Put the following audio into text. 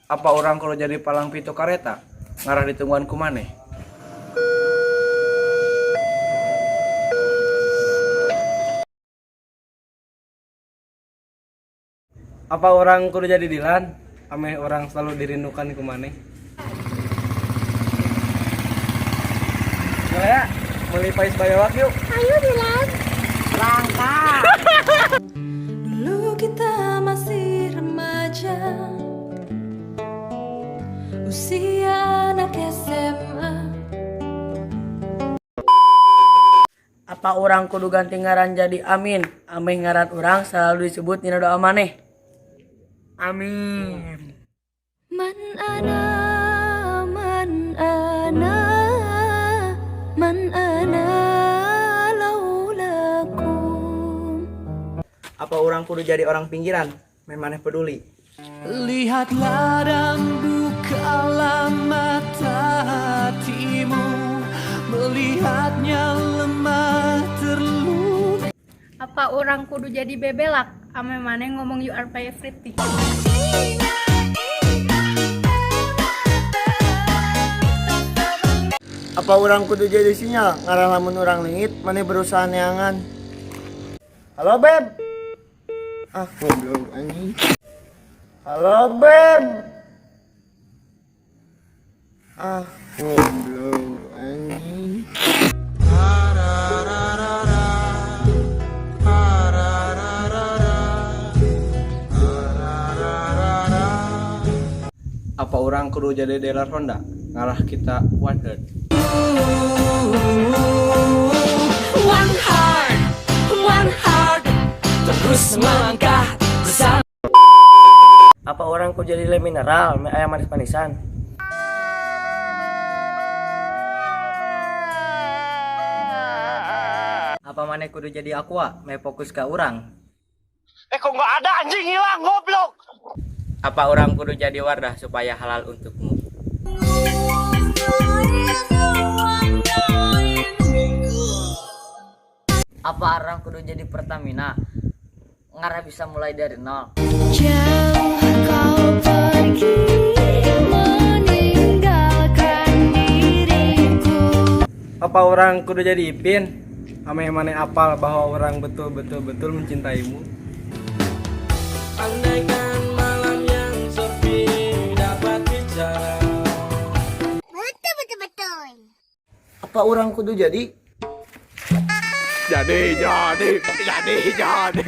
Apa urang kudu jadi palang pintu kareta ngarah ditungguan ku maneh? Apa urang kudu jadi Dilan ameh urang selalu dirindukan ku maneh? Lea, beli pais bayawak yuk. Ayo Dilan. Langka. Dulu kita masih remaja, usia anak SMA. Apa urang kudu ganti ngaran jadi Amin? Ameh ngaran urang selalu disebut dina doa maneh. Amin. Man ana, man ana, man ana laulakum. Apa urang kudu jadi orang pinggiran? Meh maneh peduli. Lihatlah dan bukalah mata hatimu, melihatnya lemah terluka. Apa urang kudu jadi bebelak? Ameh maneh ngomong you are my everything. Apa urang kudu jadi sinyal ngarah lamun urang leungit maneh berusaha neangan. Halo beb. Ah, goblok anjing. Halo beb. Ah, goblok anjing. Apa urang kudu jadi dealer Honda ngarah kita one heart? One heart, one heart, terus melangkah bersama. Apa urang kudu jadi le mineral meh aya manis-manisan? Apa maneh kudu jadi aqua, meh fokus ke urang? Eh, kok nggak ada, anjing, hilang, goblok. Apa urang kudu jadi Wardah supaya halal untukmu? Apa urang kudu jadi Pertamina? Ngarah bisa mulai dari nol. Jauh kau pergi meninggalkan diriku. Apa urang kudu jadi Ipin? Ameh maneh apal bahwa urang betul-betul betul mencintaimu. Andaikan malam yang sepi dapat bicara. Betul betul betul. Apa urang kudu jadi Jadi, jadi, jadi, jadi.